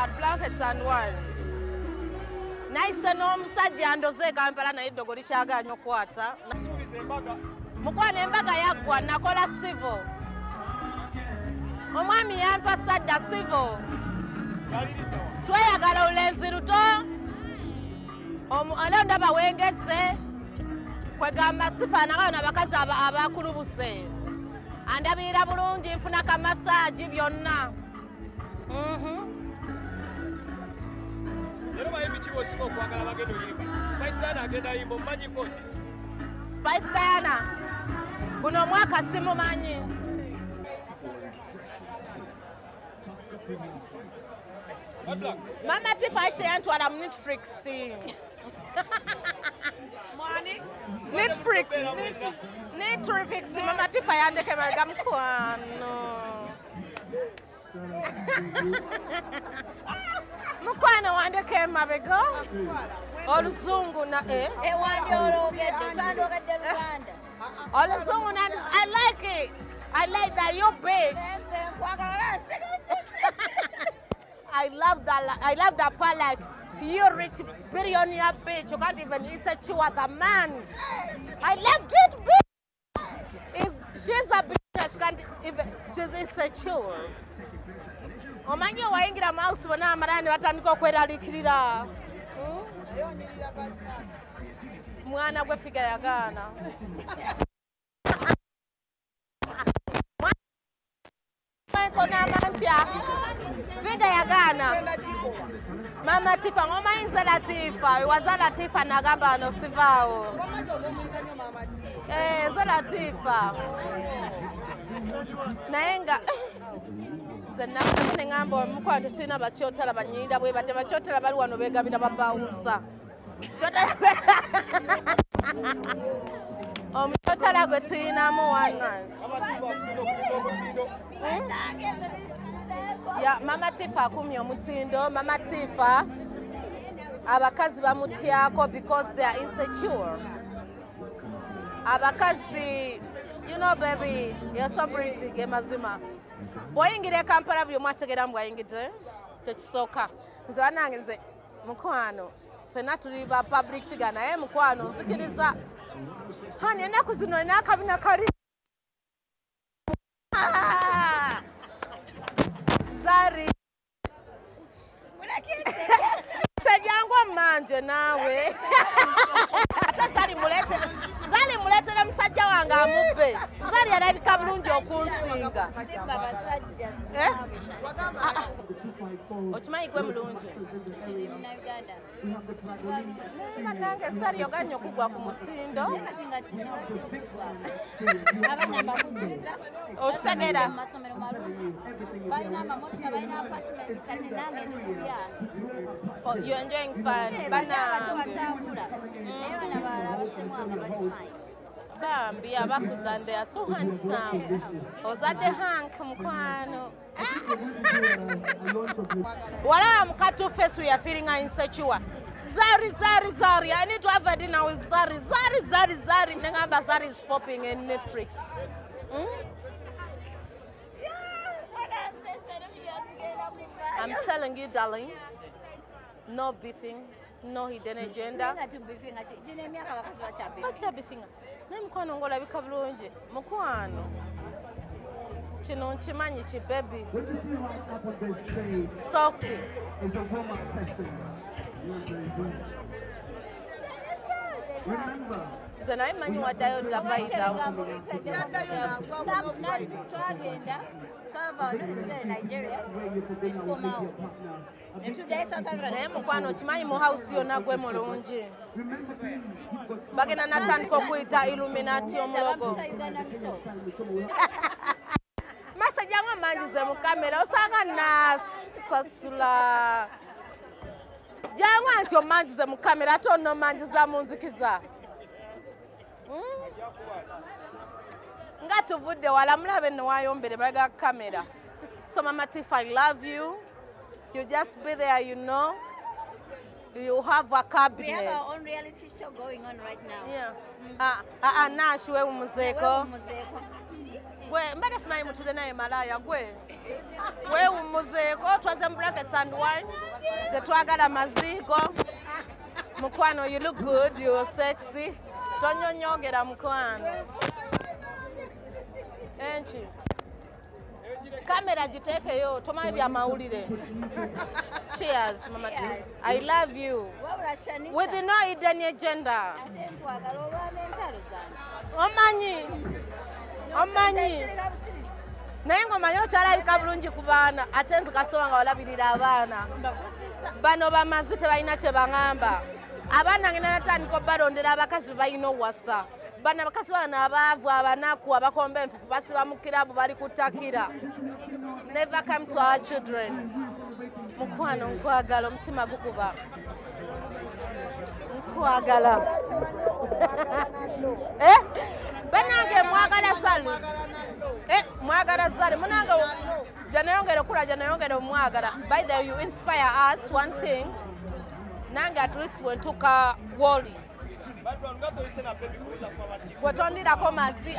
Blankets and Wine. Naise n'omusajja ndoze e Kampala naye eddogo likyagaanye okukwata. Mukwano embaga yaggwa nakola civil. Omwami yampa sadda civil. Tweyagala olulenzi luto. Era ndaba wengeze kwegamba sifaanagana n'abakazi abakulubuse. Andabirira bulungi nfuna kamasaagi byonna. Spice Diana guno omwaka simumanyi. Mama Tifa ayise yantwala mu Netflix. Netflix. Netflix. Mama Tifa yandeka emabega mukwano. Mukwano wandeka emabega. Oluzungu na oluzungu na I like it. I like that you're bitch. I love that. I love that part. Like you rich billionaire bitch, you can't even insecure the man. I love it, bitch. She's a bitch. She can't even. She's insecure. Omanyi wayingira mouse bona amarani batandika okweraliikirira. Mwana gwe figa yagaana. Figa yagaana. Mama Tifa ngomanyi nze Latifa, waza Latifa nagamba no sivaawo. Nze Latifa. Naye nga nze naffe ne ngamba omukwano tekirina bakyotala banyirira bwe batya bakyotala bali wano beegabira babawunsa. Omukyotala gwe tuyinamu wano. Ya Mama Tifa akumye omutindo. Mama Tifa abakazi bamutyako because they are insecure. Abakazi, you know baby, you're so pretty, ge mazima. Bw'oyingira e Kampala buli omu ategeera mbu ayingidde tekisooka. Nze bannange nze mukwano ffenna tuli ba public figure naye mukwano nzikiriza. Hani ennaku zino olina akabina kali Zari. Sejangu manje naawe. Ate Zari muletere musajja wange amubbe. Zari alabika bulungi okunsinga. Okimanyi gwe mulungi? Bannange Zari oganye okugwa ku mutindo. Okitegera. Oh, you're enjoying fun. Bambi abakuza they are so handsome. Ozadde Hank mukwano. Wala mukatu face we are feeling insecure. Zari, Zari, Zari. I need to have a dinner with Zari. Zari, Zari, Zari. Nengamba Zari is popping in Netflix. I'm telling you, darling, no beefing, no hidden agenda. Bacha beefing. Naye mukwano ng'olabika bulungi. Mukwano. Kino nkimanyi ki baby. Sophie. Is a warm-up session. Remember. Nze naye mmanyi waddayo dda bayitawo. Naye mukwano okimanyi mu house yonna gwe mulungi. Bagenda natandika okuyita Illuminati omulogo. Masa jangu manjize mu kamera osanga nasasula. Jangu anti omanjize mu kamera ate onomanjiza mu nzikiza. Nga tuvudde wala mulabe nno wayombere baga kamera. So Mama Tifa, I love you. You just be there, you know. You have a cabinet. We have our own reality show going on right now. Yeah. Nash, we muzeko. Gwe mbadde simanyi mutudde naye malaya gwe. Weewummuzeeko twaze mu brackets and wine. Tetwagala mazigo. Mukwano, you look good, you're sexy. Tonyonyogera mukwano. Enki. Kamera giteekeyo, tomanyi bya mawulire. Cheers, Mama T. I love you. With no hidden agenda. Omanyi. Omanyi. Naye ng'omanyi okyalabika bulungi ku baana, ate nze kasoba nga walabirira abaana. Bano bamazi tebalina kye baŋŋamba. Abaana ngenda natandika obbalondera abakazi be balina owasa. Bano abakazi bano abaavu, abanaku, abakomba enfufu, basiba mu kirabu, bali kutakira. Never come to our children. Mukwano nkwagala, omutima gukuba. Nkwagala. Eh? Banange mwagala Zari. Eh, mwagala Zari. Munange janayongera okula, janayongera omwagala. By the way, you inspire us one thing. Nange at least wentuka woli. Gwe tondirako mazzi.